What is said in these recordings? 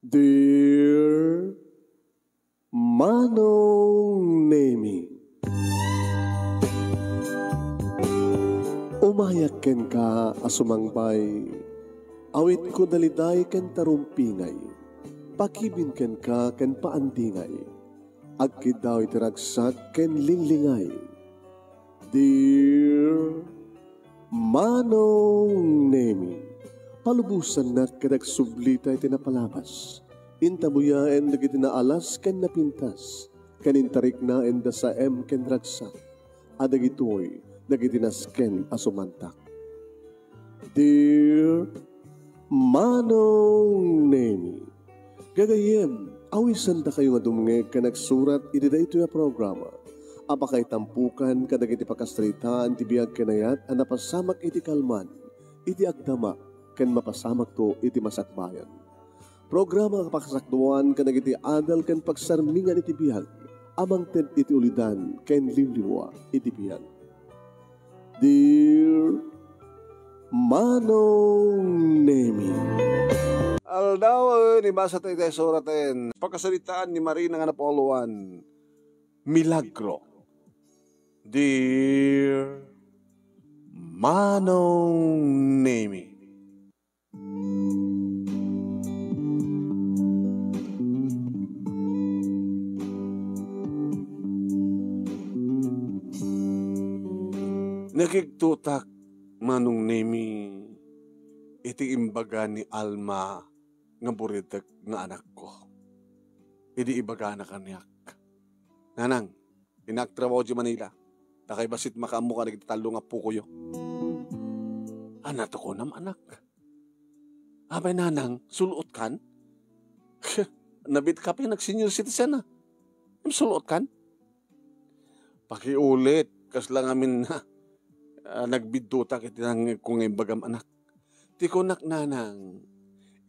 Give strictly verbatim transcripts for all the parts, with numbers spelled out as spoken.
Dear Manong Nemi, umayak kenka a sumangbay, awitko daliday ken tarumpingay, pakibin kenka ken paandingay, agkiddaw iti ragsak ken linglingay. Dear Manong Nemi, palubosannak ket agsublita iti napalabas. Intabuyaen dagiti naalas ken napintas, ken intariknaen da saem ken ragsak, a dagitoy dagiti nasken a sumantak. Dear Manong Nemi, gagayyem, awisandakayo nga dumngeg ken agsurat iti daytoy a programa a pakaitampukan kadagiti pakasaritaan ti biag ken ayat a napasamak iti kalman, iti agdama, ken mapasamakto iti masakbayan. Programa nga pakasakduan kadagiti adal ken pagsarmingan iti biag a mangted iti ulidan ken liwliwa iti biag. Dear Manong Nemi. Aldawen, ibasa tayo tayo suraten. Pakasaritaan ni Marina nga napauluan, Milagro. Dear Manong Nemi. Nakigtotak, Manong Nemi, iti imbaga ni Alma nga buritek nga anakko. Idi ibagana kaniak, "Nanang, innak trabaho di Manila. Dakay bassit makaammo kadagiti tallo nga pukoyo." "Ania ti kunam, anak?" "Apay, nanang, sul-otkan?" "Nabit ka pay nag-senior citizen, a. Sul-otkan?" "Pakiulit, kasla ngamin na, ah, nagbiddutak iti nangngegko nga imbagam, anak. Ti kunak, nanang,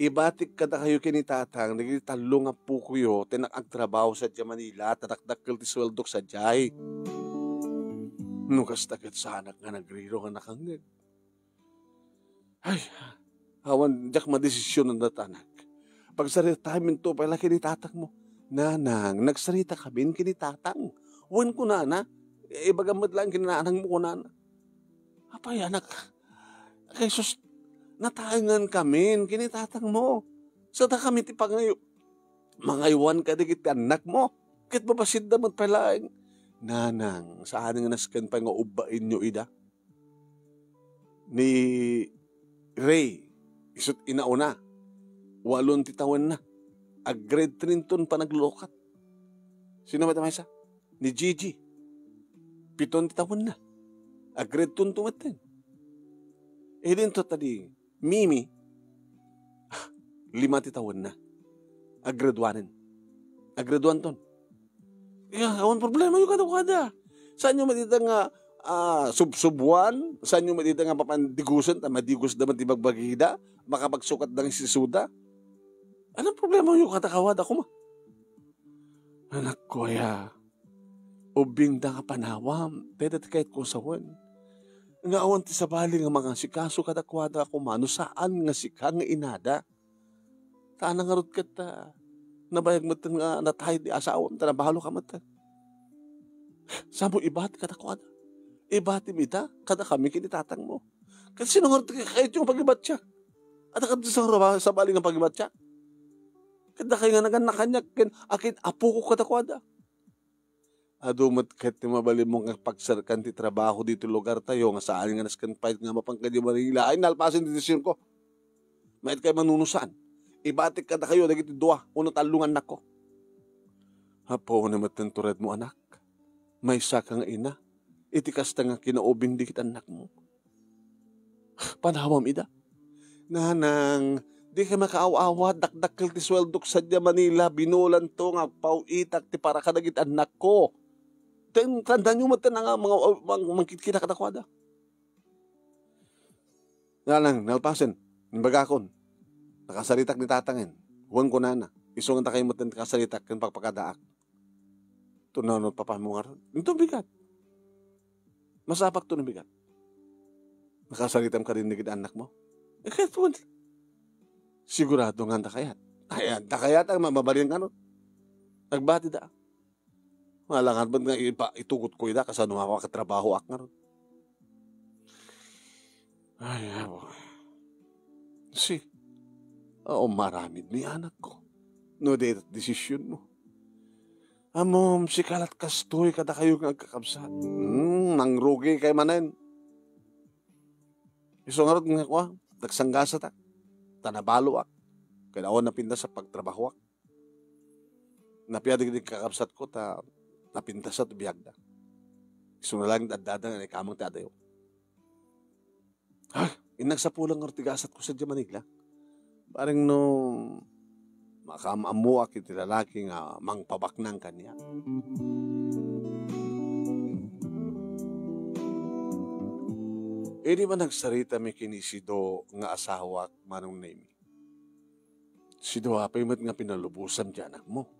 ibatik kadakayo ken ni tatang dagiti tallo nga pukoyo ta innak agtrabaho sadiay Manila ta dakdakkel ti sueldok sadiay." No kasta ket saanak nga nagriro nga nakangngeg. Ay, awan diak madesisionan dayta, anak. Pagsaritaminto pay la ken ni tatangmo. "Nanang, nagsaritakamin ken ni tatang." Wen kunana, ibagam met laeng ken ni nanangmo kunana. "Apay, anak, kay sus, nataengankamin ken ni tatangmo. Sadakami ti pangayo-, mangaywan kadagiti annakmo. Ket mabassit da met pay laeng." "Nanang, saan nga nasken pay nga ubbaenyo ida?" Ni Ray, isut' inauna, walon ti tawenna. Ag-grade three inton panaglukat. Sino met a maysa? Ni Gigi. Piton ti tawenna. Ag-grade two inton metten. Idinto ta di Mimi, lima ti tawenna. Ag-grade one-en. Ag-grade one ton. Ya, awan problemayo kadakuada. Saanyo met ita nga, ah, subsubuan? Saanyo met ita nga papandigosen ta madigosda met ti bagbagida? Makapagsukatda nga isuda? Anong problemayo kadakuada koma? Anakko aya, ubbingda nga panawam, dayta ti kayatko a sawen. Nga awan ti sabali nga mangasikaso kadakuada koma no saan nga sika nga inada. Ta ania ngarud ket, ah, nabayag metten nga natay ti asawam, ta nabaloka metten. Samo ibati kadakuada. Ibatim ita kadakami ken ni tatangmo. Ket sino ngarud ti kayatyo nga pagibatiak? Adda kadi sa-, sabali nga pagibatiak? Ket dakay nga nagannak kaniak ken akin apokok kadakuada. Adu met ket ti mabalinmo nga pagserkan ti trabaho ditoy lugartayo nga saan nga nasken pay nga mapan kadi Manila. Ay, nalpasen ti desisionko. Mayat kay manunusaan. Ibatik kadakayo dagiti dua wenno tallo nga annakko. Apo, no metten turedmo, anak. Maysaka nga ina iti kasta nga kinaubing dagiti annakmo. Panawam ida. Nanang, dika makaaw-awat, dakdakkel ti sueldok sadiay Manila, binulanto nga agpaw-itak ti para kadagiti annakko. Ten-, tandanyo met nga mga, mga, mangkitkita kadakuada. Nanang, nalpasen, imbagakon, nakasaritak ni tatangen, wen kunana, isu nga dakay met ti kasaritak ken pakpakadaak. Tunanot papanmo ngarud. Inton bigat. Masapakto no bigat. Nakasaritam kadin dagiti annakmo? Eh, kayat wen. Sigurado nga anta kayat. Ay, anta kayat ang mabalin ngarud? Nagbatida. Malangan met nga ipa-, itugotko ida, kasano mapakatrabahoak ngarud? Ay, apo. Si, oo, maramid ni anakko. No, di desisyonmo. Ammom, sika lat kastoy kadakayo nga agkakabsat. Hmm, mangrugikay manen. Isu ngarud nga kua, nagsanggasatak. Ta nabaloak. Ket awan napintas a pagtrabahoak. Napia dagiti kakabsatko ta napintas ti biagda. Isu na lang adda nga naikamang ti adayo. Ha? Innak sapuleng ngarud ti gasatko sadiay Manila. Bareng no makaam-ammoak iti lalaki nga mangpabaknang kaniak. Idi man nagsaritami ken ni Sido nga asawak, Manong Nemi, Sido, apay met nga pinalubosan ti anakmo?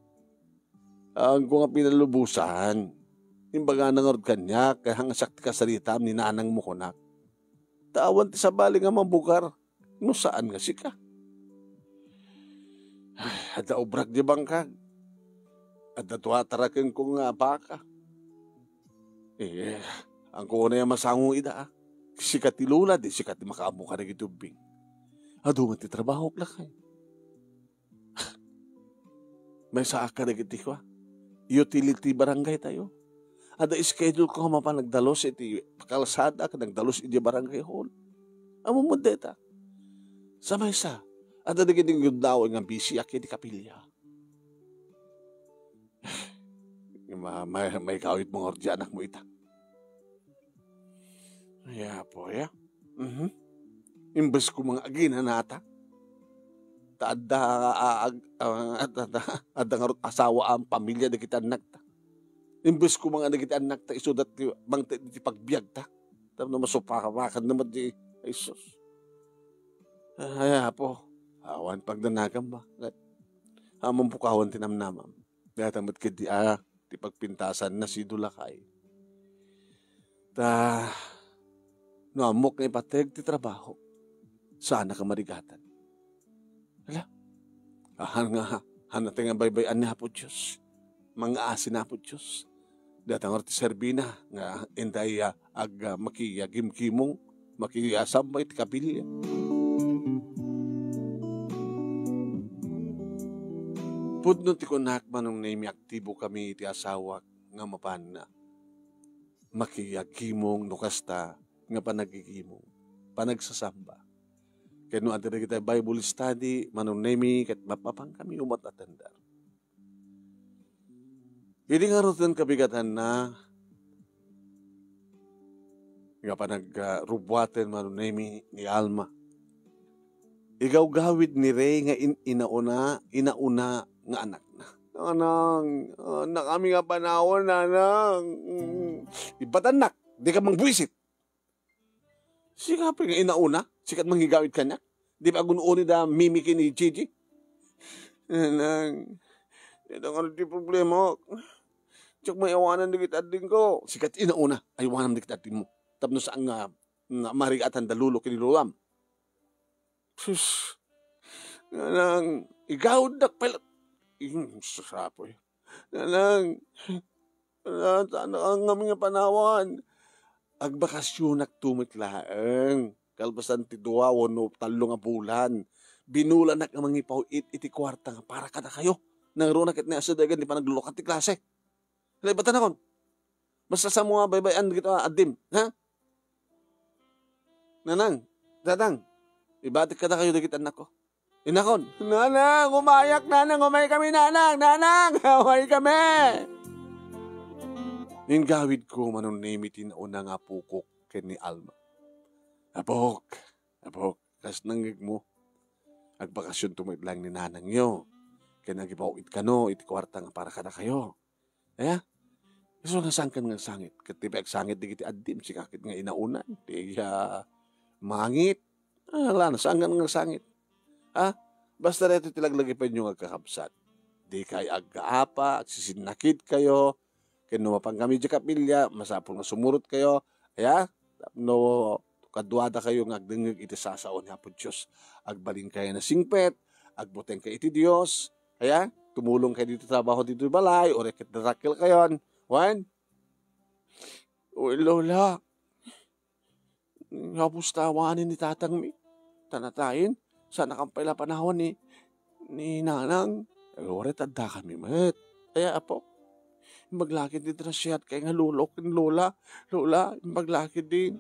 Awan ko nga pinalubosan. Imbagana ngarud kaniak, kayatna nga siak ti kasaritaam ni nanangmo kunak. Ta awan ti sabali nga mabugar no saan nga sika. Ay, adda obrak di bangkag. Adda dua tarakenko nga baka. Eh, angko unay a masango ida, ah. Sika ti lula, di sika ti makaammo kadagiti ubbing. Adu met ti trabahok, lakay. Maysaak kadagiti kua, utility barangay tayo. Adda schedule ko nga mapan nagdalus iti kalsada ken nagdalus iti barangay hall. Ammom met dayta. Sa maysa, adda dagiti gundaway nga bisiak iti kapilya. Ma-, ma-, maikawit mo nga ordianak mo ita. Ay, apo, ya. Mhm. Imbes ko mga aginanata. Ta adda, a-, ag-, a-, adda, adda, adda ngarud asawa ang pamilya dagiti annakta. Imbes ko mga dagiti annakta, isudat ti, mangted ti pagbiagta. Tapno masupakapakan naman di, ay sus. Ay, apo. Awan pagdanagam ba? Ammom pukawan ti namnamam. Dayta met ketdi a ti pagpintasanna, Sido, lakay. Ta, no ammok nga ipateg ti trabaho, saanak a marigatan. Ala, ahan nga, hanatay nga baybay-an ni Apo Dios. Mangaasi ni Apo Dios. Dayta ngarud ti serbina nga intay, ah, ag-, ah, makiyagimgimong, makiyasamba iti kapilya. Pudno ti kunak, Manong Nemi, aktibo kami iti asawak nga mapan makiyagimong no kasta nga panagigimong, panagsasamba. Ken no adda dagiti Bible study, Manong Nemi, ket mapapan kami umat attender. Idi ngaruden kabigatanna nga panag-, ah, rubuaten, Manong Nemi, ni Alma, igawgawid ni Rey nga in-, inauna, inauna nga anakna. Nanang, ah, nakami nga panawan, nanang. Mm. Ibatannak, di ka mangbuisit. Sika pay nga inauna, sikat manggigawid kaniak. Di ba agun-uni da Mimi ken ni Gigi? Nanang, dayta ngarud ti problema. Diak maiawanan dagiti addingko. Sikat inauna, aywanam dagiti addingmo. Tapno saan nga, nga marigatan da lolo ken ni lolam. Sus, nanang, igawiddak pay la-, sus, apoy. Nanang, ah, saan nga amin nga panawan? Agbakasyonak to met laeng. Kalpasan ti dua wenno tallo nga bulan, binulanak nga mangipaw-it iti kuarta nga para kadakayo. Nangruna ket ni Asa Dagan di panaglukat ti klase. Naibatanakon. Basta samo nga baybay-an dagiti addim, ha? Nanang, Dadang, ibatik kadakayo dagiti annakko. Inakon, "Nanang, umayak, nanang, umay kami, nanang, nanang, umay kami." Inggawidko, Manong Nemi, ti nauna nga apokok ken ni Alma. Apok, apok, kas nangngegmo, agbakasyonto met laeng ni nanangyo, ken agipaw-it kano iti kuarta nga para kadakayo. Aya? Isu nga sangkan nga agsangit. Ket ti pay agsangit dagiti addim, sika ket nga inauna. Ti, ah, mangit. Ah, ala, sangkan nga agsangit. Ha? Basta daytoy ti laglagipenyo nga agkakabsat. Dikay aggaapa, agsisinnakit kayo. Ken no mapan kami diay kapilya, masapul nga sumurot kayo. Aya? Tapno kaduada kayo nga agdengngeg iti sasao ni Apo Dios. Agbalin kayo nga singpet, Agbutengkayo iti Dios. Aya, tumulongkayo ditoy trabaho ditoy balay, uray ket darakkelkayon. Wen? Uy, Lola, Gapus ta awanen ni tatangmi. Ta natayen, saan a kampay la panawan ni, ni nanang. Uray ta addakami met. Aya, apo. Imbag la ketdi ti nasiatkay nga lolo ken lola. Lola, imbag la ketdi.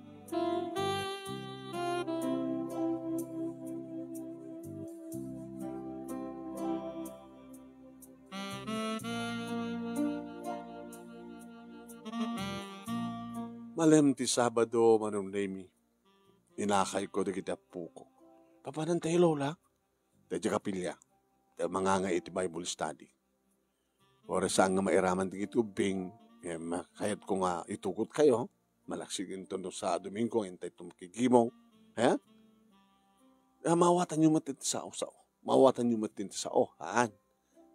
Malem ti Sabado, Manong Nemi, inakayko dagiti appoko. Papanantayo, Lola? Daydiay kapilya, ta manganga iti Bible study. Uray saan nga mairaman dagiti ubbing, eh, ma-, kayatko nga itukotkayo, malaksid inton no sa Domingo, intay tumakigimong. Ha? Ah, maawatanyo met ti sao-sao. Maawatanyo met ti sao, haan.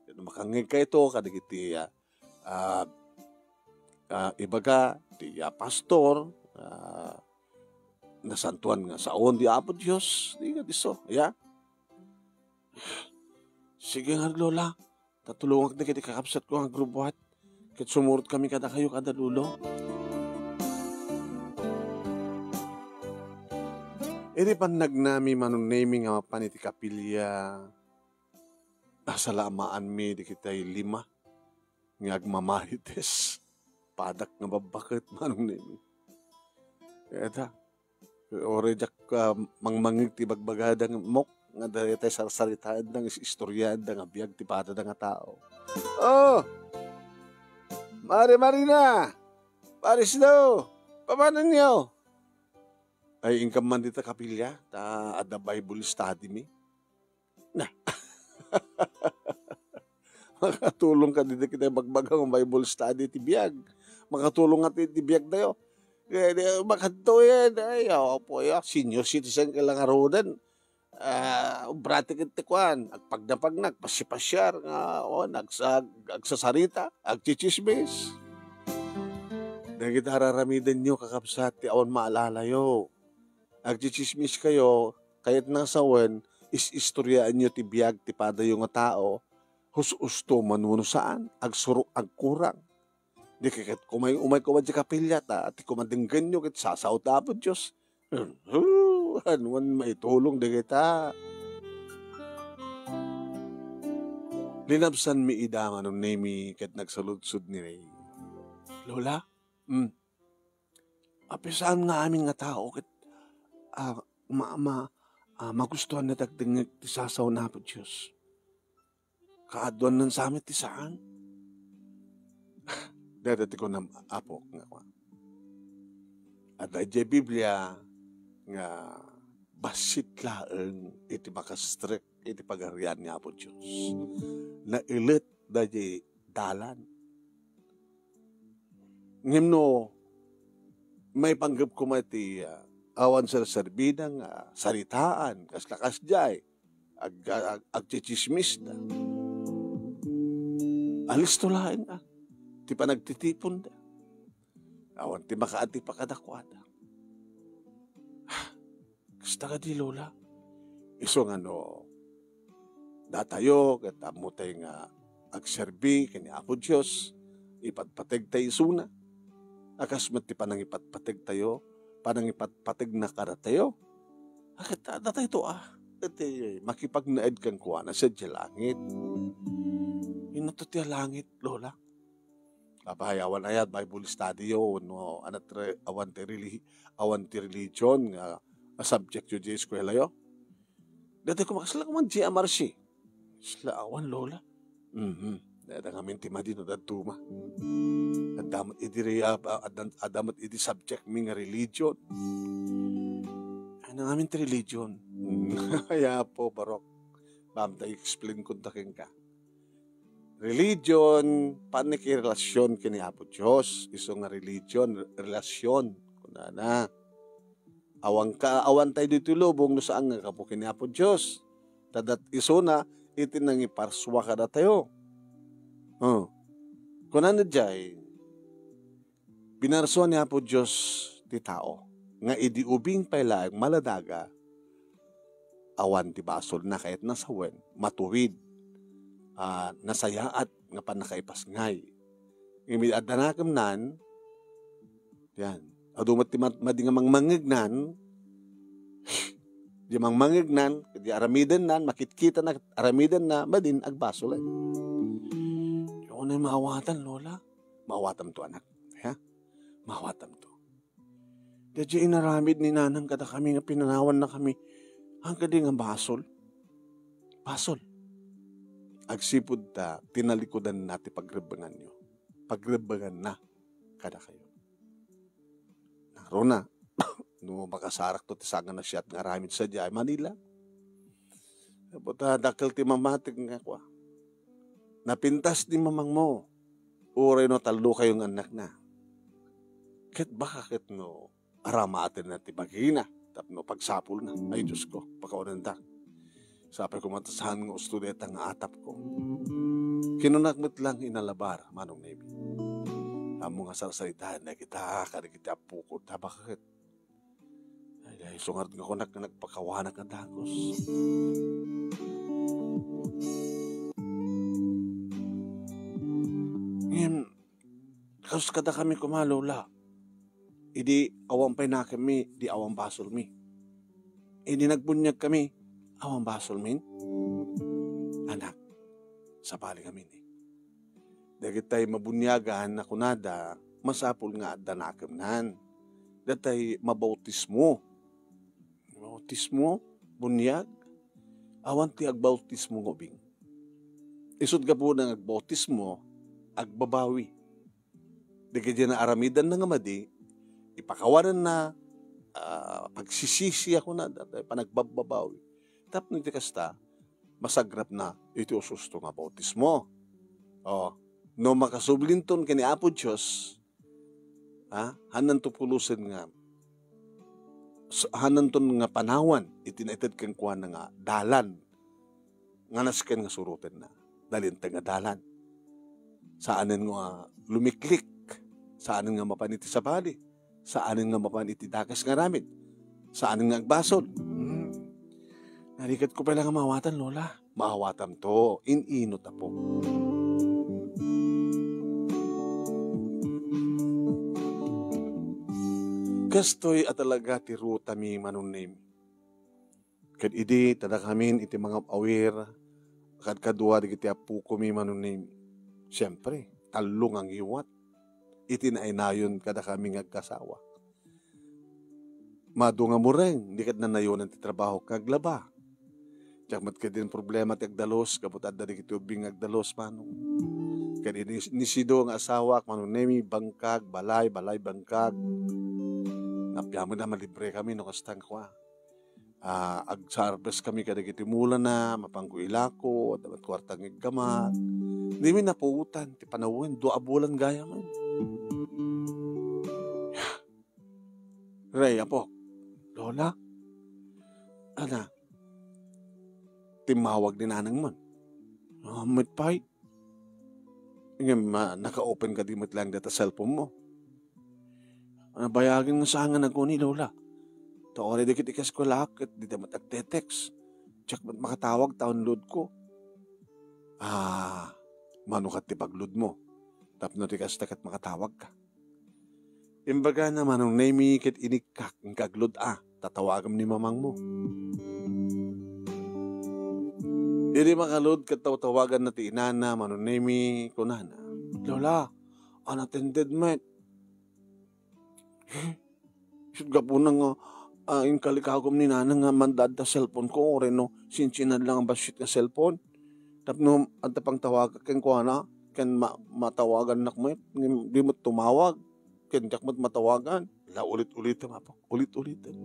Ket no makangngegkayto kadagiti, ah, ah, ah, ibaga ti, ah, pastor, ah, nasantuan nga saon di Apo Dios, di nga disso, ya. Sige nga, Lola. Ta tulongak dagiti kakabsatko nga agrubuat. Ket sumurotkami kadakayo kada lolo. Iti pannagnami, Manong Nemi, nga mapan iti kapilya, nasalamaanmi dagiti lima nga agmamarites. Padak nga babbaket, Manong Nemi. Eta, uray diak, ah, mangmangngeg ti bagbagada nga mok, nga daytay sarsaritaanda nga is-istoriaanda nga biag ti padada nga tao. Oh! Mare Marina! Pare Sido! Papananyo? Ay, inkam man dita kapilya, ta adda Bible study mi. Na. Makatulong ka dita kita bagbaga nga Bible study ti biag. Makatulong nga ti, ti biag tayo. Eh, di, makadto yan. Ay, apo, ya. Senior citizen ka lang arudan. Ah, ubrati ket ti kuan, agpagnapagna, agpasipasyar nga, o, nagsa-, agsasarita, agchichismis. Dagiti araramidenyo, kakabsat, ti awan maalalayo. Agchichismis kayo, kayat na sawen, is-istoryaanyo ti biag ti padayo nga tao, hus-usto man wenno saan, agsurok, agkurang. Di ket umay-umay koma di kapilya ta, ti kumadenggenyo ket sasaot Apo Dios. Anuan maitulong dagita? Linabsanmi ida, Manong Nemi, ket nagsaludsod ni Ray. Lola, mm, apay saan nga amin nga tao ket, ah, ma-, ma-, ah, magustuan na dagdengngeg ti sasaon Apo Dios. Kaaduan sa met ti saan. Dayta ti kunam, Apo, nga, adda idiay Biblia nga bassit laeng iti makastrek iti pagarian ni Apo Dios. Nailet daydiay dalan. Ngem no maipanggep koma iti, ah, awan serserbida nga saritaan, kas-, kasdiay, ag-, ag-, agchichismisda. Alisto laeng, ah, ti panagtitiponda. Awan ti makaadipa kadakuada. Kasta kadi, Lola. Isu nga no, datayo, ket ammotay nga agserbi ken ni Apo Dios, ipatpategtay isuna. A kas met ti panangipatpategtayo, panangipatpategna kadatayo. A ket, ah, datayto, ah, iti makipagnaed kenkuana sadiay langit. Inno to ti langit, Lola? Apay, awan aya Bible study yo, no, anat re-, awan ti reli-, awan ti religion nga, nga subject yo di eskwela yo? Dati kumakas lang man di M R C. Sila awan, Lola. Mhm. Data ngamin ti madi no dadduma. Adda met idi re-, ah, ah, adda, adda met idi subject mi nga religion. Ano ngamin ti religion? Ay, apo, barok. Bam, ta explain ko ta kenka. Religion, pannikirelasyon ken ni Apo Dios. Isu nga religion, re-, relasyon. Kunana, awan ka, awan tayo ditoy lubong no saan nga gapu ken ni Apo Dios. Ta dat isuna iti nangiparsua kadatayo. Oh. Kunana diay, pinarsua ni Apo Dios ti tao nga idi ubing pay laeng maladaga, awan ti basolna, kayatna sawen, matuwid, ah, nasayaat nga pannakaipasngay. Ngem idi adda nakemnan, yan, adu met ti mat-, madi nga mangmangngegnan, di mangmangngegnan, di aramidennan, makitkitana, aramidenna, madin agbasolen. Di ko na maawatan, Lola. Maawatam to, anak. Ha? Maawatam to. Daydiay inaramid ni Nanang kadakami nga pinanawanna kami, haan kadi nga basol? Basol. Agsipud ta tinalikudanna ti pagrebbenganyo. Pagrebbenganna kadakayo. Naruna, no makasarakto ti sanganaw a siak nga aramid sadiay, Manila. Apo ta, dakkel ti mamati nga kua. Napintas ni mamangmo. Uray no tallo kayo nga annakna. Ket baka ket no aramatenna ti bagina tapno pagsapulna. Ay, Diosko, pakawanentak. Sapay koma ta saan nga usto dayta nga atapko. Kinunak met lang inalabar, Manong Nemi. Ammo nga sarsaritaen dagita kadagiti apoko, ta baka ket Ay, ay, isu ngarud nga kunak nga nagpakawanak nga dagus. Ngem, kas kadakami koma, Lola, idi awan pay nakemmi, di awan basolmi. Idi nagbuniagkami, awan basolmin? Anak, sabali ngamin, eh. Dagitay mabuniagan a kunada, masapul nga adda nakemnan. Datay mabautismo. Bautismo, buniag, awan ti agbautismo nga ubing. Isut' gapuna nga agbautismo, agbabawi. Dagiti naaramidanna nga madi, ipakawananna, ah, pagsisisi a kunada, datay panagbabbabawi. Tapno iti kasta, masagrapna iti ususto nga bautismo. O, no makasublinton ken ni Apo Dios, ha, hananto pulosen nga, s-, hananton nga panawan iti naited kenkuana nga dalan nga nasken nga surotenna. Nalinteg nga dalan. Saanen nga lumiklik. Saanen nga mapan iti sabali. Saanen nga mapan iti dakes nga aramid. Saanen nga agbasol. Hmm. Narigat ko pay la nga maawatan, Lola. Maawatam to. In-inot, apo. Kastoy a talaga ti rutami, Manong Nemi. Ket idi ta dakamin iti mangab-awir, kadkadua dagiti apokomi, Manong Nemi. Siempre, tallo nga ngiwat iti nainayon kadakami nga agkasawa. Madu nga mureng, di ket nanayonan ti trabaho nga aglaba. Diak met kadin problema ti agdalus, gapu ta adda dagiti ubing nga agdalus, Manong. Ket idi ni Sido nga asawak, Manong Nemi, bangkag, balay, balay, bangkag. Appiamen a malibre kami no kasta nga kua. Ah, agsarbes kami kadagiti mulana, mapanko ilako, adda met kuarta nga iggamak. Dimi napuotan ti panawen, dua a bulan gayamen. Rey, apo. Lola? Ana, timmawag ni nanangmon. Ah, met pay. Ngem, ah, naka-open kadi met laeng data cellphone mo. Nabayagen nga saan nga nagkuni, Lola. Ta uray dagiti kaeskuelaak ket dida met agte-text. Diak met makatawag ta unload ko. Ah, mano ket ti pag-load mo? Tapno ti kasta ket makatawag ka. Imbagana, Manong Nemi, ket inikkak, inka agload a, tatawagam ni mamangmo. Idi makaload ket tawtawaganna ti inana, Manong Nemi, kunana, "Lola, unattended met." Isut' gapuna nga, ah, inkalikagum ni nanang nga manda adda cellphone ko, uray no sinsinan lang a bassit nga cellphone. Tapno adda pangtawagak kenkuana, ken ma-, matawagannak met, ngem di met tumawag, ken diak met matawagan. La, ulit-ulitem, apo. Ulit-ulitem.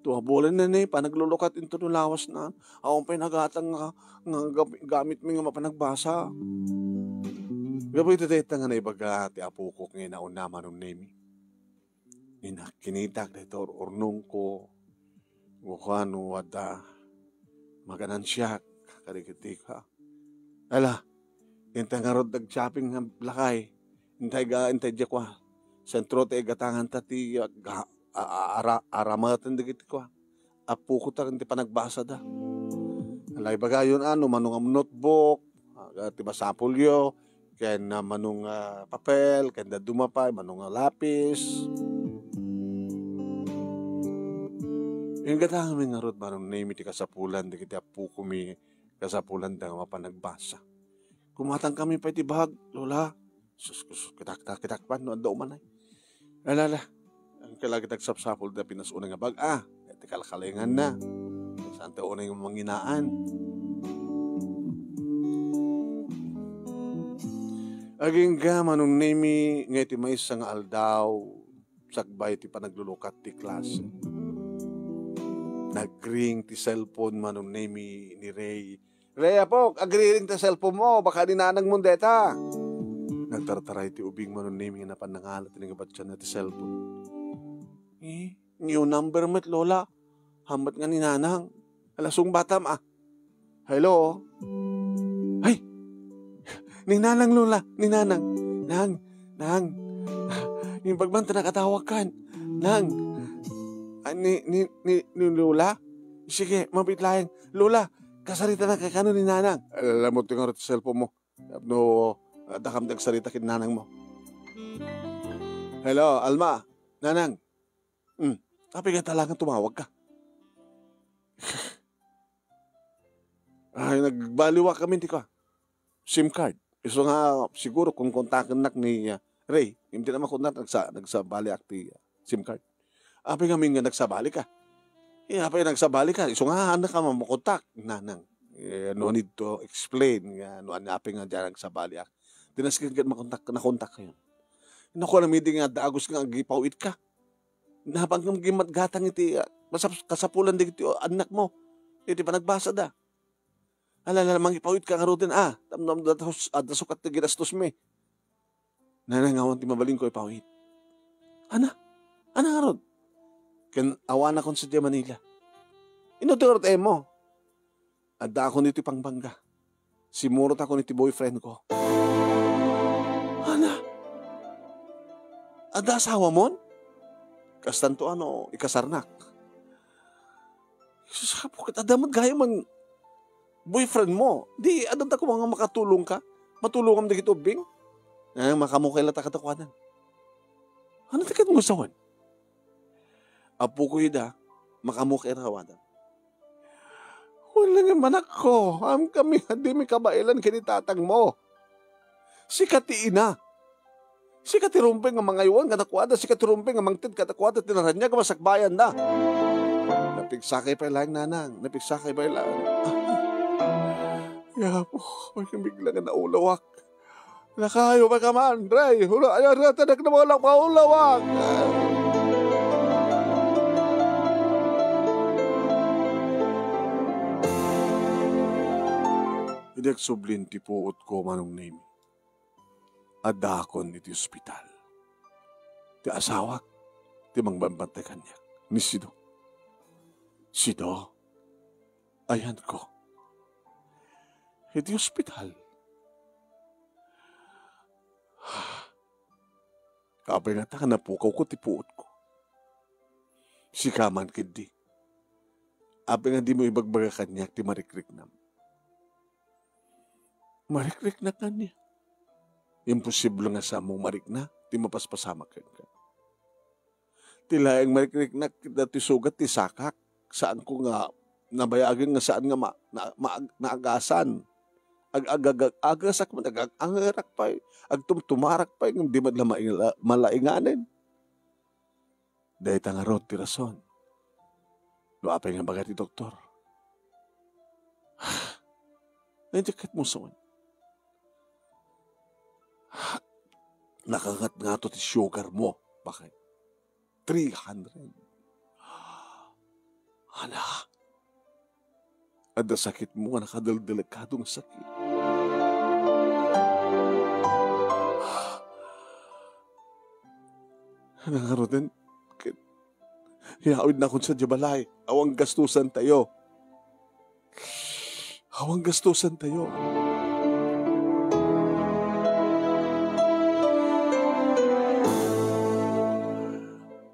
Dua bulan na ni, panaglulukat into no lawas na. Awan pay nagatang nga, nga gam-, gamit mi nga mapanagbasa. Gapu iti dayta nga naibaga ti apokok nga inauna, Manong Nemi. Inakinitak dayta ur-urnongko, kuano adda maganansiak kadagiti ka. Ala, intay ngarud nag-shopping nga lakay. Intay ga, intay dia kua. Sentro ti igatanganta ti ga-, a-, a-, ara-, aramaten dagiti kua. apoko ta ken ti panagbasada. Ala, ibagayon a, no mano nga notebook, ah, ti masapulyo, ken, ah, mano nga papel, ken dadduma pay, mano nga lapis. Inggadanganmi ngarud, Manong Nemi, ti kasapulan dagiti appokomi, kasapulanda nga mapan nagbasa. Kumatangkami pay ti bag, Lola. Sus, sus, kitak, kitak, kitak man, no adda umanay. Ala, ala. Ang kailangan kita agsapsapul da pinas unay nga bag, ah. Ti kalkalengan na. Saan ta unay nga manginaan? Agingga, Manong Nemi, nga iti maysa nga aldaw, sakbay ti panaglulukat ti klase. Nagring ti cellphone, Manong Nemi, ni Ray. Ray, apok, agriring ti cellphone mo, baka ni nanang mo deta. Nagtartaray ti ubing, Manong Nemi, nga napan nangalat ti nangabatian na ti cellphone. Eh, new number met, Lola. Hambat nga ni nanang. Ala, sungbatam, ah. Hello? Ay! Ni nanang, Lola, ni nanang. Nang, nang. Yung bagman ta nakatawag kan. Nang. Ah, ni, ni, ni, ni Lola? Sige, mabit laeng. Lola, kasarita na kay kano ni nanang. Ala, mo, tingarot ti cellphone mo. No, ah, dakam ti agsarita ken nanang mo. Hello, Alma. Nanang. Hmm. Apay nga talagang tumawag ka? Ay, nagbaliwak kami ti ka. SIM card. Isu nga, siguro, kung kontakennak ni, ah, Ray, hindi na makontak, nagsa-, nagsabaliak ti, ah, SIM card. Apay ngamin nga nagsabali ka? Eh, apay nagsabali ka? Isu nga, ano ka makontak? Nanang. Eh, no need to explain nga, no, ano, apay nga diyan nagsabaliak. Di na sige makontak, nakontak kayo. Naku, alam, hindi nga dagos nga agipaw-it ka. Napang kang gimatgatang iti, ah, kasap-, kasapulan dagiti, oh, anak mo. Iti panagbasa da. Ala, ala, mangipaw-it ka ngaruden, ah. Tapno adda sus-, adda sukat ti ginastos mi. Nanang, awan ti mabalin ko ipaw-it. Ana? Ana ngarud? Ken awanakon sadiay Manila. Ino ti ngarud emo? Addaakon iti Pampanga. Simurotakon iti boyfriend ko. Ana? Adda asawamon? Kastanto ano, ikasarnak. Jesus, apo, ket adda met gayam nga boyfriend mo. Di, adda ta koma nga makatulong ka? Matulongam dagiti ubbing? Eh, makamukay la ta kadakuanan. Ano ti ket mo sawen? Apo ko ida, makamukay la kadakuanan. Wala nga manakko, am kami nga di mi kabaelan ken ni tatang mo. Sika ti ina. Sika ti rumbeng nga mangaywan kadakuada, sika ti rumbeng nga mangted kadakuada ti naraniag a masakbayan da. Napigsakay pay laeng nanang, napigsakay pay laeng. Yapo, ay, bigla nga naulawak. Nakayo pa ka man, Ray. Hula, ay, ay, tadak na mo lang paulawak. Idi agsublin ti puot ko, Manong Nemi. Addaakon iti ospital. Ti asawak, ti mangbambantay kaniak. Ni Sido. Sido, ayanko. Iti ospital. Apay ngata nga napukawko ti puotko? Sika man ketdi. Apay nga dimo ibagbaga kaniak ti marikriknam? Marikriknak kaniak. Imposible nga saanmo marikna ti mapaspasamak kenka. Ti laeng marikriknak, datoy sugat ti sakak. Saanko nga nabayagen nga saan nga ma-, na-, maag-, naagasan. Ag-, ag-, ag-, agasak man, ag-, ag-, angerak pay, agtumtumarak pay, ngem di met la maing-, la-, malainganen. Dayta ngarud ti rason no apay nga ibaga ti doktor. Ay, di ket mo sawen. Nakangat ngato ti sugar mo, bakit? Three hundred. Ana, adda sakit mo nga nakadeldelikado nga sakit. Nangaruden, ket, iyawidnakon sadiay balay. Awan gastusan tayo. Awan gastusan tayo.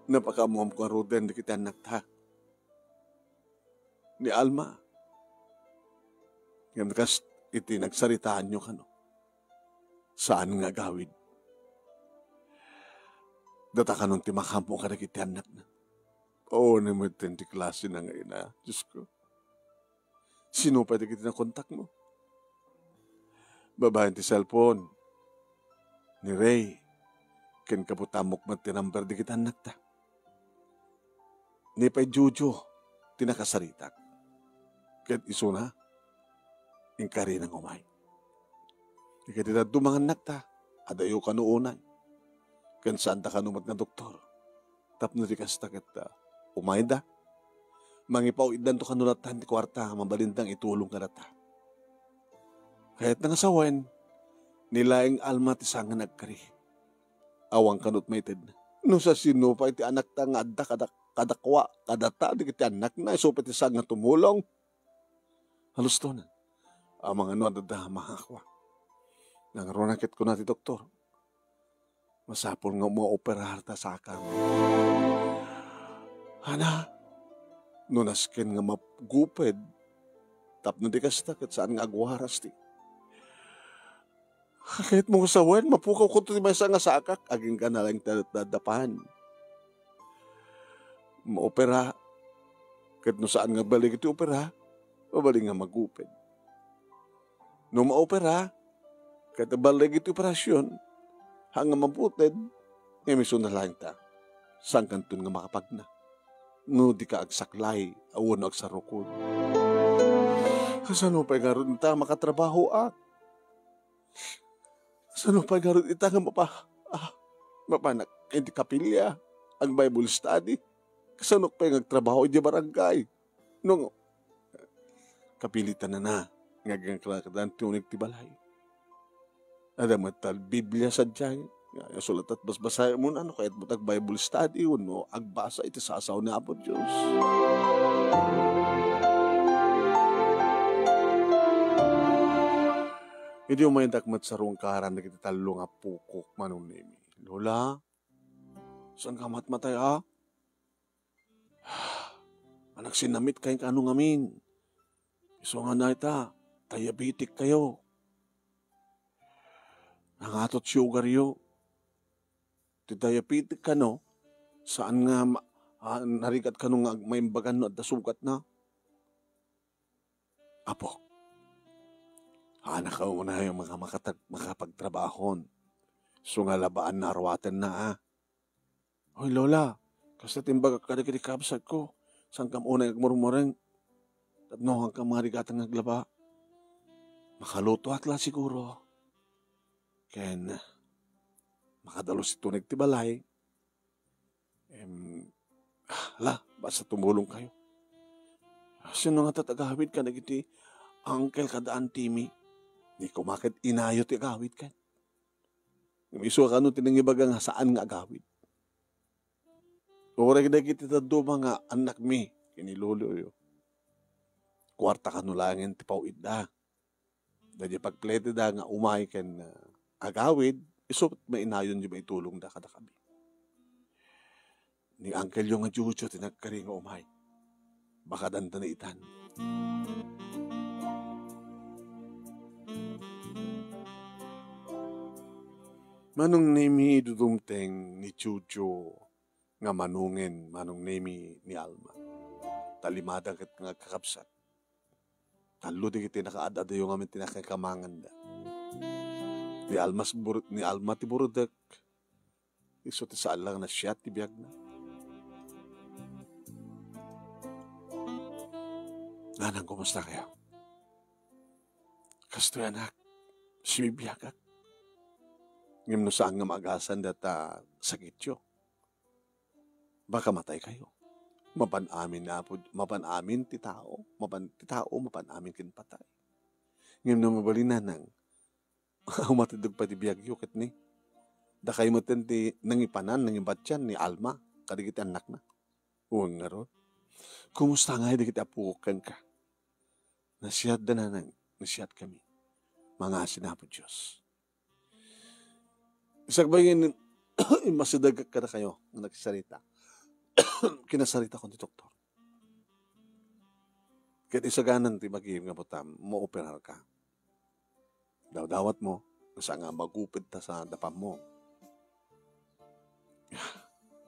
Napakaammoam ko ngaruden dagiti annakta. ni Alma. Ngem kas iti nagsaritaanyo kano, saan nga agawid. Data kanon ti makaammo kadagiti annakna. Oo, ni met ti klase na nga ina, Diyos ko. Sino pay dagiti nakontakmo? Babaen ti cellphone ni Ray, ken kabutamok met ti number dagiti annakta. Ni pay Jojo ti nakasaritak. Ket isuna, inkarina nga umay. Dagiti dadduma nga annakta, adayo kano unay. Ken saanta kano met nga doktor. Tapno di kasta ket, ah, umayda. Mangipaw-iddanto kano latta ti kuarta, mabalinda nga itulong kadata. Kayatna nga sawen, ni laeng Alma ti saan nga nagkari. Awan kano ti maitedna. No sasino pay ti anakta nga adda kada-, kadakua, kadata, dagiti annakna, isu pay ti saan nga tumulong. Halustonan. Amangan no adda mangakua. Nangruna ket kuna ti doktor, masapul nga maoperar ta sakam. Ana, no nasken nga maguped, tapno di kasta, ket saan nga agwaras ti. Ket mo sawen, mapukaw ko ti maysa nga sakak, agingga na lang ta-, ta-, dapan. Maopera, ket no saan nga balik iti opera, mabalin nga maguped. No maopera, ket balik iti operasyon, ha nga mabuted, nga miso na lang ta. Saan kanton nga makapagna? No di ka agsaklay, awan agsarukod. Kasano pay ngarud ta makatrabahoak? Kasano pay ngarud ita nga mapa-, ah, mapanak iti kapilya, ag Bible study? Kasano pay nga agtrabaho iti barangay? No, kapilitan na na nga agngakrakdan ti uneg ti balay. Adda met ta Biblia sadiay nga sulatat basbasaem, no kayatmo ta ag Bible study wenno agbasa iti sasaw ni Apo Dios. Idi umaydak met sarungkaran dagiti tallo nga pukok, Manong Nemi. Lola, saan ka matmatay, a? Anak, sinamit kayo kano ngamin. Isu nga na ita, diabetic kayo. Nangatot sugar yo. Ti diabetic kano, saan nga ma-, ah, narigat kano nga ag-, maimbagan no adda sugat na? Apo, anak ka unay nga maka-, makatag-, makapagtrabahon. Isu nga labaan na aruaten na, a. Hoy, Lola, kasta ti imbagak kadagiti kabsatko, saan kam unay agmurmureng? Tapno saan kam marigatan nga aglaba? Makaluto at la siguro. Ken, makadalus ti tuneg ti balay. Em, ah, la, basta tumulong kayo. Sino nga tatagawid kadagiti uncle kada auntie mi? Ni kumaket inayo ti agawid ken. Isu kano ti nangibaga nga saan nga agawid. Uray dagiti dadduma nga annakmi ken ni loloyo. Kuarta kano laengen ti paw-itda. Daydi pagpletida nga umay ken, ah, agawid, isu met mainayon ti maitulongda kadakami. Ni angkelyo nga Jojo ti nagkari nga umay. Baka danda na itan. Manong Nemi, idudumteng ni Jojo nga manongen Manong Nemi ni Alma. Ta limada ket nga agkakabsat. Tallo dagiti nakaad-adayo ngamin ti nakaikamanganda. Ni Alma s-, bur-, ni Alma ti burudek, isu ti saan lang nasiat ti biagna. Nanang, kumusta kayo? Kastoy, anak, sumibiagak. Ngem no saan nga maagasan data sakityo, baka matay kayo. Mapan amin, Apo, mapan amin ti tao, mapan ti tao, mapan amin ken patay. Ngem no mabalin, nanang, umatideg pay ti biagyo ket ni, dakay metten ti nangipanan, nangibatian ni Alma kadagiti annakna. Wen ngarud, kumusta ngay dagiti apok kenka? Nasiatda, nanang, nasiatkami. Mangngaasim, Apo Dios. Sakbay nga immasidegak kadakayo nga nagsarita. Kinasarita ko ti doktor. Ket isaganan ti bagim nga butam, maoperarka. Dawdawatmo, saan nga maguped ta sa dapammo.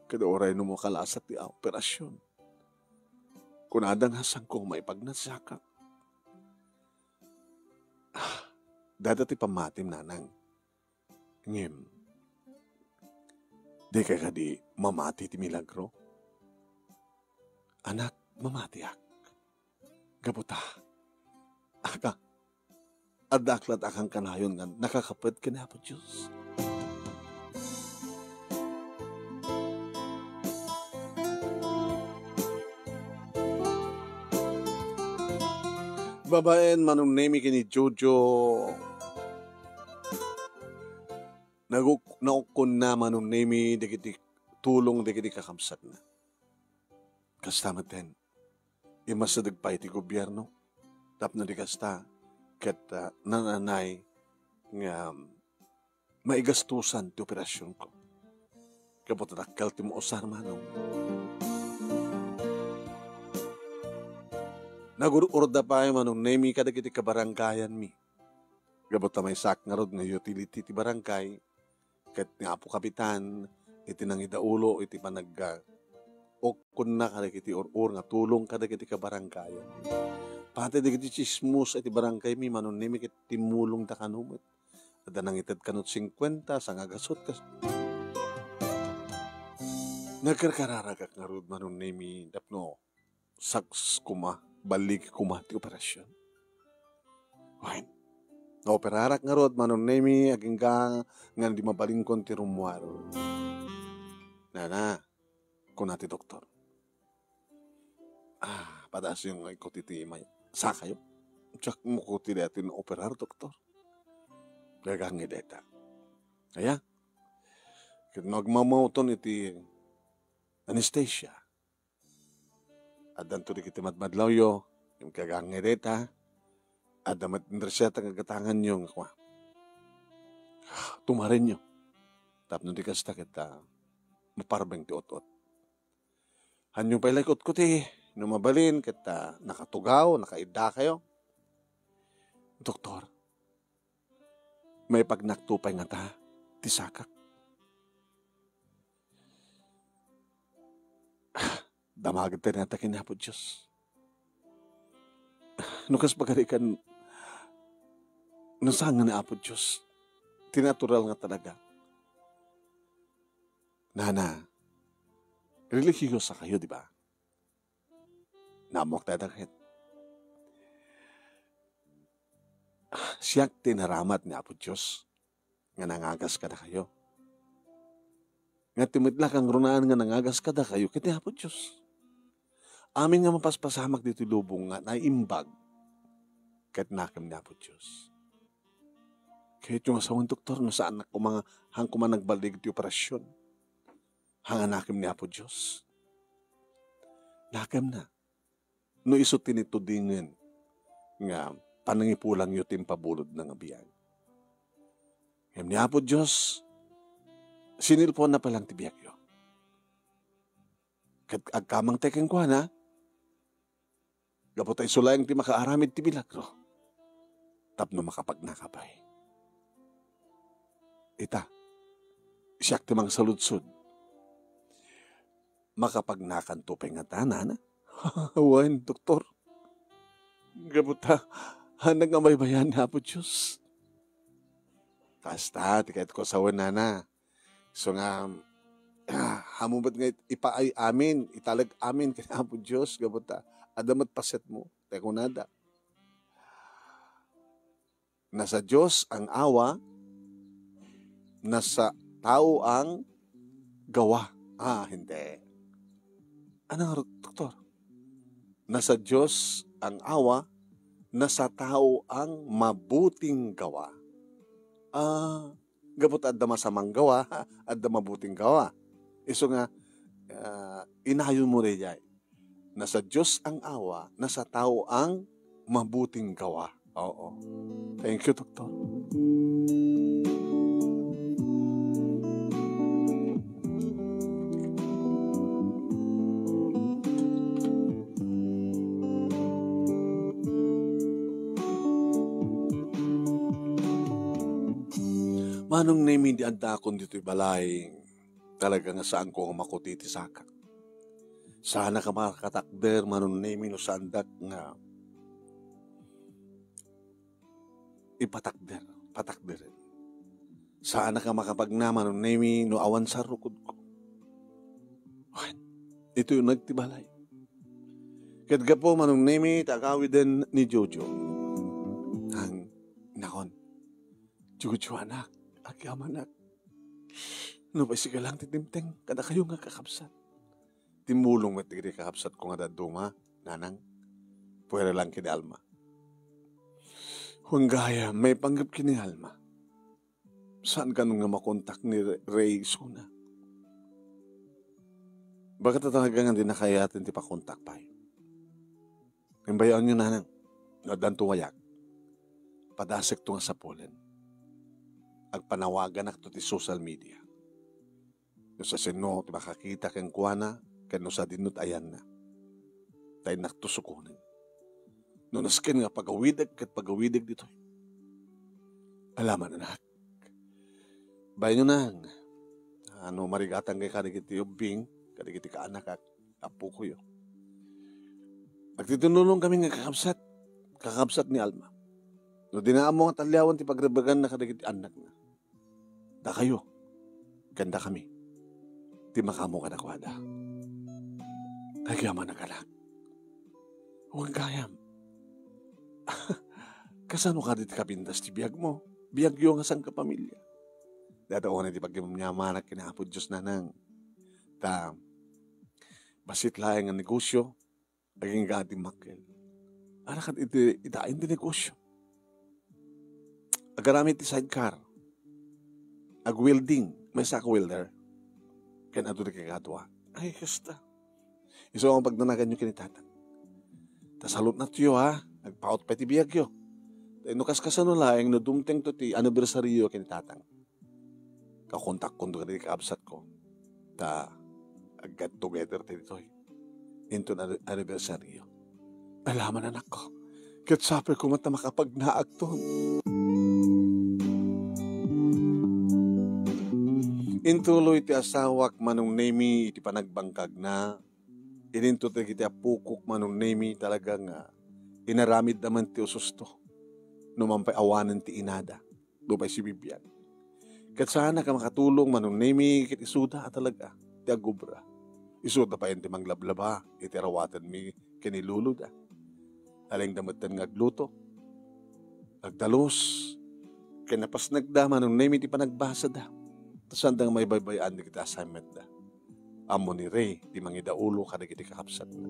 Kada uray no makalasat ti operasion. Kunada nga saanko maipagnasaka. Ah, dada ti pammatim, nanang. Ngem, di ka kadi mamati ti milagro? Anak, mamatiak. Gapu ta, aka, adda aklat akan kanayon nga nakakapet ken Apo Dios. Babaen, Manong Nemi ken ni Jojo, naguk-, naukkonna, Manong Nemi, dagiti tulong dagiti kakabsatna. Kasta metten, immasideg pay ti gobierno tapno di kasta ket, ah, nananay nga maigastusan ti operasionko. Gapu ta dakkel ti mausar, Manong. Nagur-urda pay, Manong Nemi, kadagiti kabaranggayanmi. Gapu ta maysaak ngarud nga utility ti barangay, ket ni Apo Kapitan iti nangidaulo iti panag-, ah, ukkonna kadagiti ur-ur nga tulong kadagiti kabaranggayan. Pati dagiti chismosa iti barangaymi, Manong Nemi, ket timmulongda kano met. Adda nangited kano singkuenta, sangagasut, kas-, nagkarkararagak ngarud, Manong Nemi, tapno success koma, ballig koma ti operasion. Wen, naoperarak ngarud, Manong Nemi, agingga nga di mabalinkon ti rummuar. Nana, kuna ti doktor. Ah, padaasyo nga ikuti ti may-, sakayo. Diak mo kuti daytoy naoperar, doktor. Gagangay dayta. Aya? Ket no agmamawton iti anesthesia, addanto dagiti madmadlawyo, ngem gagangay dayta, adda met reseta nga gatanganyo nga kua, tumarenyo. Tapno di kasta ket, ah, maparbeng ti ut-ot. Hanyo pay la ikutkuti, no mabalin ket, ah, nakatugaw, nakaiddakayo. Doktor, maipagnak to pay ngata ti sakak. Damagenta ngata ken Apo Dios. No kas pagarikan, no saan nga ni Apo Dios, ti natural nga talaga. Nana, relihiyosa kayo, di ba? Naammoak dayta ket. Siak ti inaramat ni Apo Dios nga nangagas kadakayo. Nga ti met la kangrunaan nga nangagas kadakayo ket ni Apo Dios. Amin nga mapaspasamak ditoy lubong nga naimbag ket nakem ni Apo Dios. Kayatyo nga sawen, doktor, no saan koma, han koma nagballig ti operasion. Hanganakem ni Apo Dios. Nakemna. No isu ti nitudingen nga panangipulangyo ti impabulodna nga biag. Ngem ni Apo Dios, sinilponna pay lang ti biagyo. Ket agkamangtay kenkuana, gapu ta isu laeng ti makaaramid ti milagro tapno makapagnaka pay. Ita, siak ti mangsaludsod. Makapagnakanto pay ngata, nana? Wen, doktor. Gapu ta, hanak nga baybayan ni Apo Dios. Kasta, ti kayatko sawen, nana. Isu nga, ah, ammom met nga it-, ipaay amin, italek amin ken Apo Dios, gapu ta, adda met pasetmo, ti kunada. Nasa Dios ang awa, nasa tao ang gawa. Ah, hindi. Ano nga, doktor? Nasa Dios ang awa, nasa tao ang mabuting gawa. Ah, gapu ta adda masamang gawa, adda mabuting gawa. Isu nga, ah, inayonmo daydiay. Nasa Dios ang awa, nasa tao ang mabuting gawa. Oo. Thank you, Doktor. Manong Nemi, idi addaakon ditoy balay, talaga nga saanko nga makuti ti sakak. Saannak a makatakder, Manong Nemi, no saandak nga ipatakder, patakderen. Saannak a makapagna, Manong Nemi, no awan sarukodko. Wen, itoy uneg ti balay. Ket gapu, Manong Nemi, ta agawiden ni Jojo. Ang, nakon, Jojo, anak, agyamanak. No pay sika lang ti dimteng kadakayo nga kakabsat. Timmulong met dagiti kakabsatko nga dadduma, nanang. Puwera lang ken ni Alma. Wen gayam, maipanggep ken ni Alma. Saan kano nga makontak ni Re-, Rey isuna? Baga ta talaga nga di nakayaten ti pakontak pay. Imbayaonyo, nanang, no addanto wayak, padasekto nga sapulen. Agpanawaganakto ti social media. No siasino ti makakita kenkuana, ken no sadino ti ayanna. Ta innakto sukonen. No nasken nga pagawidek ket pagawidek ditoy. Alaman, anak. Baynonang, a no marigatangay kadagiti ubbing, kadagiti kaanakak, appokoyo. Agtitinnulongkami nga kakabsat, kakabsat ni Alma. No dina ammo nga talliawen ti pagrebeganna kadagiti annakna, dakayo ken dakami ti makaammo kadakuada. Agyamanak, anak. Wen gayam. Kasano kadi ti kapintas ti biagmo? Biagyo nga sangkapamilya. Dada unay ti pagyamyamanak ken Apo Dios, nanang. Ta, bassit laeng nga negosio, agingga ti makkel. Anak, iti, ita, iti negosio. Agaramid ti sidecar. Ag-welding. Maysa a welder. Ken adu ti kakadua. Ay, kasta. Isu nga pagdanaganyo ken ni Tatang. Ta salutnatyo, ha? Agpaut pay ti biagyo. Ta no kaskasano laeng no dumtengto ti anibersaryo ken ni Tatang. Kakontakkonto kadagiti kakabsatko. Ta ag-get together tayo ditoy. Inton ani-, anibersaryo. Alaman, anakko. Ket sapay koma ta makapagnaakton. Intuloy ti asawak, Manong Nemi, iti panagbangkagna. Ininto dagiti appokok, Manong Nemi, talaga nga inaramidda man ti ususto. No man pay awanen ti inada, no pay sibibiag. Ket saanak a makatulong, Manong Nemi, ket isuda a talaga ti agobra. Isuda pay ti manglablaba iti arawatenmi ken ni loloda. Nalengda metten nga agluto, agdalus, ken napasnekda, Manong Nemi, ti panagbasada. Ta saanda nga maibaybay-an dagiti assignmentda. Ammo ni Rey ti mangidaulo kadagiti kakabsatna.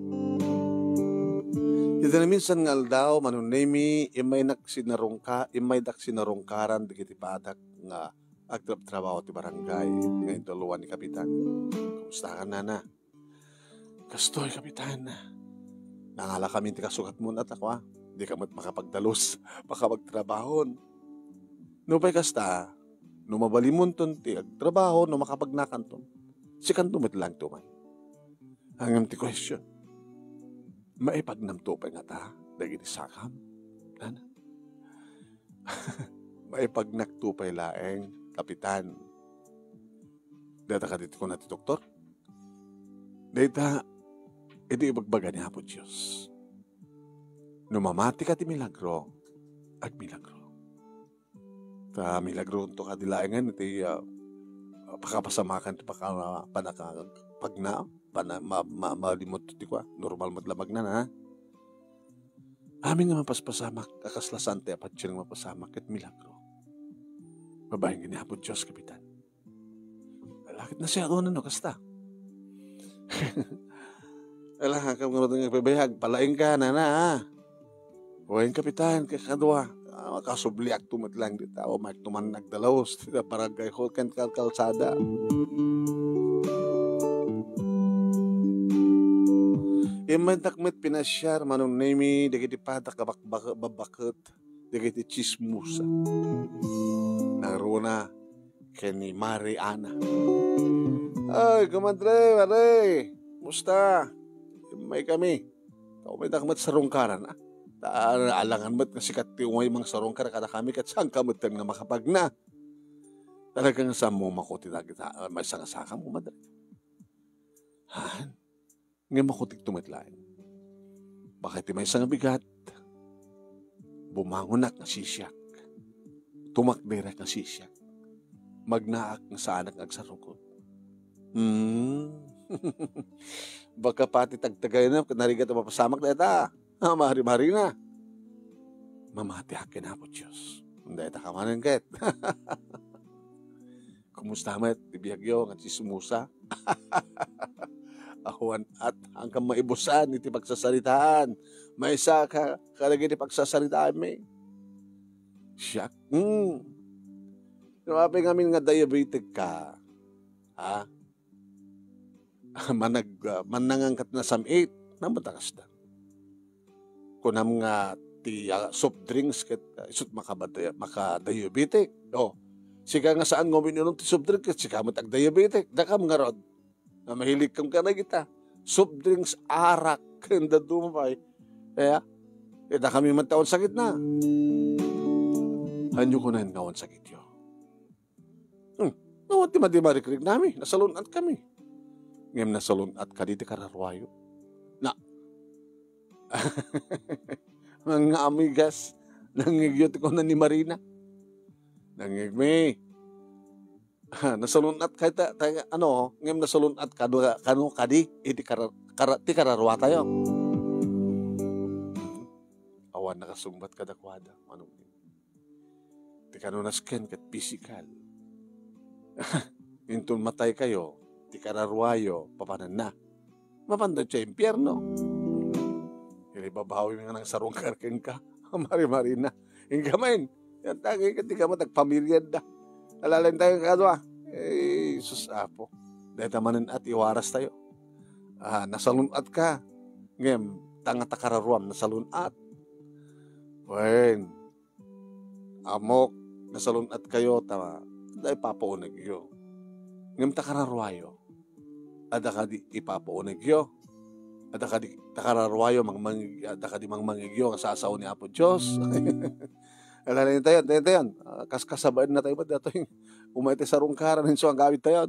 Iti naminsan nga aldaw, Manong Nemi, immaynak sinarungka-, immaydak sinarungkaran dagiti padak nga agtrabtrabaho ti barangay nga intuloan ni Kapitan. Kumusta ka, nana? Kastoy, Kapitan. Nangalakami ti kasugatmo, anak, a. Dika met makapagdalus, makapagtrabahon. Nupay kasta, no mabalimonton ti agtrabaho, no makapagnakanton, sikanto met laeng tuman. Ngem ti question, maipagnamto pay ngata dagiti sakam? Nana? Maipagnakto pay laeng, Kapitan. Dayta kadi ti kuna ti doktor? Dayta, idi ibagbaga ni Apo Dios. No mamati ka ti milagro, agmilagro. Ta milagronto kadi laengen iti, ah, pakapasamakan ti paka-, panaka-, pagna-, pana-, ma-, ma-, malimot ti kua. Normal met la magna, ha? Amin nga mapaspasamak, a kasla sante a patien nga mapasamak, ket milagro. Babaen ken ni Apo Dios, Kapitan. Lakit na siya, ano, no, kasta. Ala, hakam nga nutang nga pabay, agpalaing ka, nana, ha? Wen, Kapitan, kakadua. Ah, makasubliakto met laeng dita, o mayakto man nagdalaus, dita barangay hall, ken kalkalsada. Immaydak met pinasiar, Manong Nemi, dagiti padak a bakbak-, babbaket. Dagiti tsismosa. Nangruna ken ni Mari Ana. Ay, kumadre, mare, musta? Immaykami. Ta umaydak met sarungkaran, a. Ta alangan met nga sika ti umay mangsarungkar kadakami, ket saanka metten nga makapagna. Talaga nga saan mo makuti dagita, ah, maysa nga sakam, kumadre. Han? Ngem makutikto met laeng. Baka iti maysa nga bigat, bumangonak nga sisiak. Tumakderak nga sisiak. Magnaak nga saanak nga agsarukod. Hmm. Baka pati tagtagayna, narigat a mapasamak dayta. Ah, mari-marina. Mamatiak ken Apo Dios. Dayta ka manen ket. Kumusta met ti biagyo nga chismosa? Awan at hangkan maibusan iti pagsasaritaan. Maysa ka kadagiti pagsasaritaanmi. Siak, hmm. Apay ngamin nga diabetic ka, ha? Manag-, ah, mannangan kat nasam-it, namata kasta. Kunam nga ti, ah, soft drinks ket, ah, isut makabada-, makadiabetic. Oh, sika nga saan nga uminom ti soft drink ket sika met agdiabetic. Dakam ngarud, nga mahilig kam kadagita. Soft drinks, arak, ken dadduma pay. Kaya, ita kami man taon sakit na. Hanyo kunan nga awan sakityo. Hmm, no, ti madi marikriknami, nasalun-at kami. Ngem nasalun-at kadi ti kararuayo. Na, mga amigas, nangngegyo ti kuna ni Marina. Nangngegmi. Nasalun-at kay ta, ta, ano, ngem nasalun-at kano, kano kadi, iti kara-, kara-, ti kararuatayo. Awan nakasungbat kadakuada, manong. Ti kanunasken ket pisikal. Inton mataykayo, ti kararuayo, papananna. Mapandayo ti impierno. Iti babawi nga nangsarungkar kenka, mari-marina. Inka manen, yan tagay ka, di ka matagpamiliadda. Alalain tayo kadua. Eh, sus, Apo. Dahil tamanen at iwaras tayo. Ah, nasalun-at ka. Ngem, tanga ta kararuam, nasalun-at. Wen, Ammok, nasalun-at kayo, ta, adda ipapaunegyo. Ngem ta kararuayo, adda kadi ipapaunegyo. Adda kadi, ta kararuayo, mangmangig-, adda kadi mangmangigyo nga sasao ni Apo Dios. Alalain tayo, tayo, tayo. Ah, kas-, kasabaen na tayo ba datoy? Umay tayo sarungkaran, inso ang gawid tayo.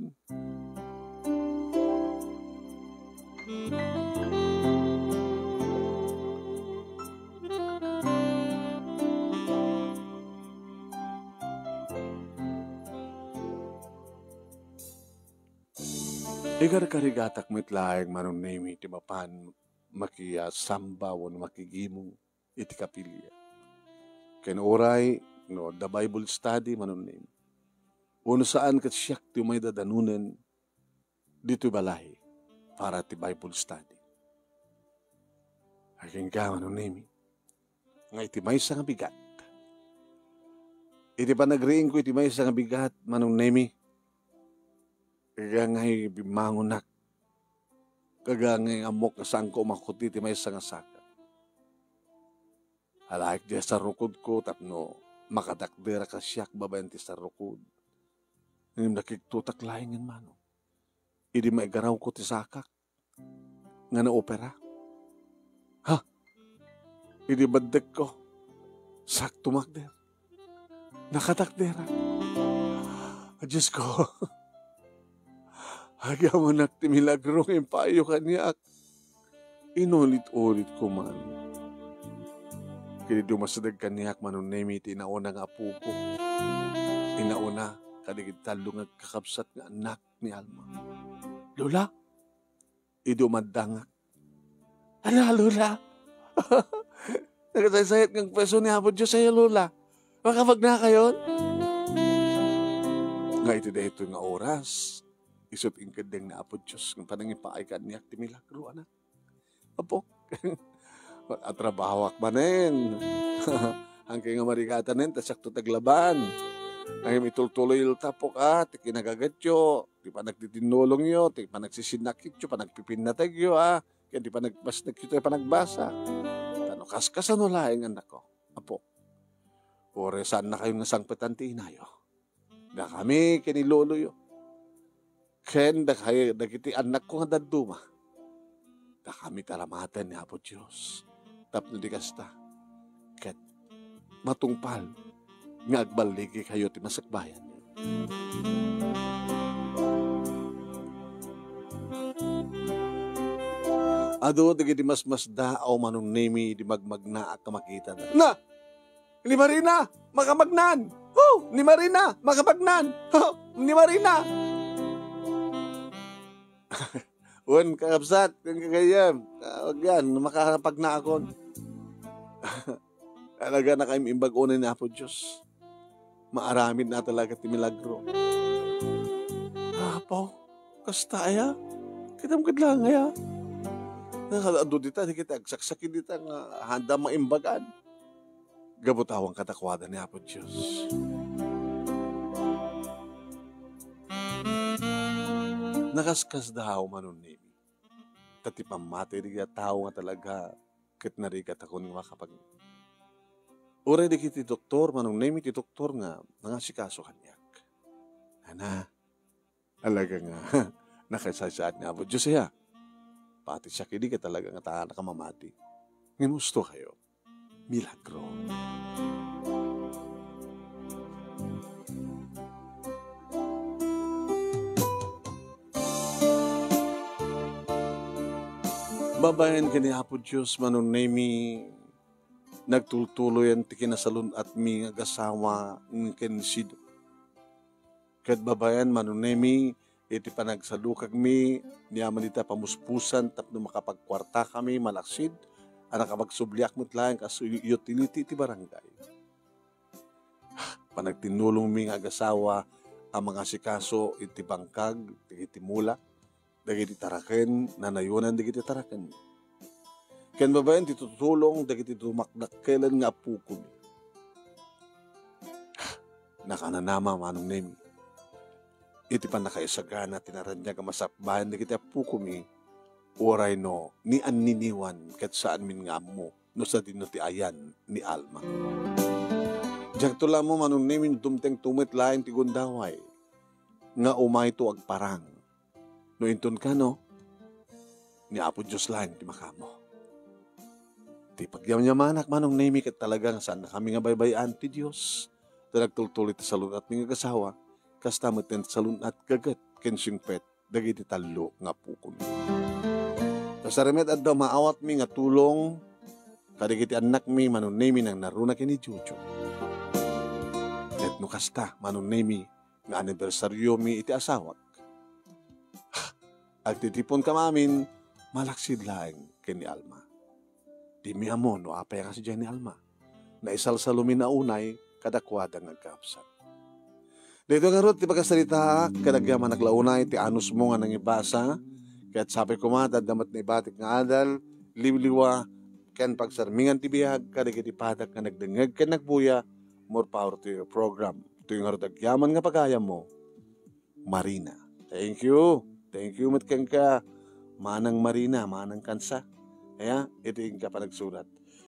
Igarigarigatak met laeng, Manong Nemi, ti mapan makiyasamba wenno makigimong iti kapilya. Ken uray no adda Bible study, Manong Nemi, wenno saan ket siak ti umay dadanonen ditoy balay para ti Bible study. Agingga, Manong Nemi, nga iti maysa nga bigat, iti panagriingko iti maysa nga bigat, Manong Nemi, agingga nga bimmangonak Kaga ngay ammok nga saanko a makuti ti maysa nga saka. Alaek diay sarukodko tapno makatakderak a siak babaen ti sarukod. Ngem nakigtotak laengen, Manong, idi maigarawko ti sakak nga naopera. Ha? Idi baddekko, sakto makder. Nakatakderak. A Diosko, agyamanak ti milagro nga impaayyo kaniak. Inulit-ulitko man. Ket idi umasideg kaniak, Manong Nemi, ti inauna nga apoko. Inauna kadagiti tallo nga agkakabsat nga annak ni Alma. Lola, idi umaddangak. Ala, Lola. Nagasaysayat nga agpayso ni Apo Dios, aya, Lola. Makabagnakayon? Nga iti daytoy nga oras, isut' inkeddeng ni Apo Dios nga panangipaay kaniak ti milagro, anak. Apo, atrabahak manen. Angkay nga marigatanen, ta siakto ti aglaban. Ngem itultuloy ta, Apo, a, ti kinagagetyo, ti panagtitinnulongyo, ti panagsisinnakityo, panagpipinnategyo, a, ken ti panagpasnekyo ti panagbasa. Ta no kaskasano laeng, annakko, Apo, uray saannakayon nga sangpetan ti inayo. Dakami ken ni loloyo, ken dakay-, dagiti annakko nga dadduma, dakami ti alamaten ni Apo Dios. Tapno di kasta, ket matungpal nga agballigikayo ti masakbayan. Adu dagiti masmasdaaw, Manong Nemi, di magmagnaak a makita. Na! Ni Marina! Makamagnan! Oh! Ni Marina! Makamagnan! Oh! Ni Marina! Wen, kakabsat, ken kagayem, ah, agyan, makapagnaakon. Talaga, nakaimbag unay ni Apo Dios. Maaramid na talaga ti milagro. Apo, kasta aya? Kitam ket lang aya? Nakadado dita, di kita agsaksakit dita nga handa maimbagan. Gapu ta awan kadakuada ni Apo Dios. Nakaskasdaaw, Manong Nemi. Ta ti pammati dagiti a tao nga talaga ket narigatakon nga makapag-, uray dagiti doktor, Manong Nemi, ti doktor nga nangasikaso kaniak. Ana, talaga nga, nakaisaysaat ni Apo Dios aya. Pati siak idi ket talaga nga ta nakamamati. Ngem husto kayo. Milagro. Babaen ken ni Apo Dios, Manong Nemi, nagtultuloyan ti kinasalun-atmi nga agasawa ken ni Sido. Ket babaen, Manong Nemi, iti panagsadukagmi, ni aman iti a pamuspusan tapno makapagkuartakami malaksid a nakapagsubliak met laeng kas u-, utility iti barangay. Panagtinnulongmi nga agasawa a mangasikaso iti bangkag, iti mula, dagiti taraken, nanayonan dagiti taraken. Ken babaen ti tutulong dagiti dumakdakkelen nga appokomi. Nakananama, Manong Nemi, iti pannakaisagana ti naraniag a masakbayan dagiti appokomi, uray no ni anniniwan ket saanmin nga ammo no sadino ti ayan ni Alma. Diakto la ammo, Manong Nemi, no dumtengto met laeng ti gundaway nga umayto agparang. No inton kano, ni Apo Dios laeng ti makaammo. Ti pagyamyamanak, Manong Nemi, ket talaga nga saannakami nga baybay-an ti Dios. Ta nagtultuloy ti salun-atmi nga agasawa, kasta met ti salun-at gaget ken singpet dagiti tallo nga appokomi. Ta sar met adda maawatmi nga tulong kadagiti annakmi, Manong Nemi, nangnaruna ken ni Jojo. Ket no kasta, Manong Nemi, nga anibersariomi iti asawak, agtitiponkami amin malaksid laeng ken ni Alma. Dimi ammo no apay a kasidiay ni Alma. Naisalsalomi na unay kadakuada nga agkabsat. Daytoy ngarud ti pakasaritaak, ket agyamanak la unay ti anusmo nga nangibasa, ket sapay koma ta adda met naibatik nga adal, liwliwa, ken pagsarmingan ti biag kadagiti padak nga nagdengngeg ken nagbuya. More power to your program. Daytoy ngarud agyaman nga pagayammo, Marina. Thank you. Thank you met kenka, Manang Marina, Manang Kansa. Aya, iti inka panagsurat.